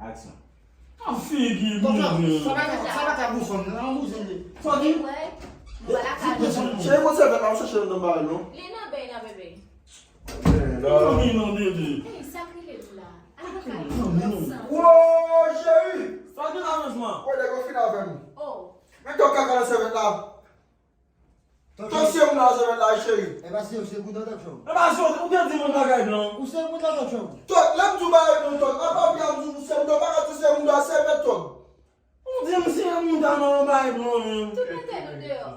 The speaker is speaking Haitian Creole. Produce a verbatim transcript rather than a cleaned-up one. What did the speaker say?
Aksyon. An figi bouzen. Sa pa ka, sa pa ka bouzen, nan bouzen li. Fò di. Cheri, mwen sèvèt la, m chache nan bagay non. Li nan beny la, bebe. Beny la. Non, non, bebe. Ey, sa k rele l la? Ala kay ansanm. Wo, cheri. Sa gen aranjman. Wo, nèg yo fin avè m. Oh. Men tòk kaka nan sèvèt la. Tòk se moun la sèvèt la, cheri. E pa si yo se moun nan tòk show. E pa si yo, ou te di mwen bagay blan. Ou se moun nan tòk show. Tòk, lè m di w bagay blan, tòk. Apa byen m di w se moun nan, pa ka di se moun nan sèvèt tòk. Ou di m se moun nan bagay blan, men. Tout mete nou deyò.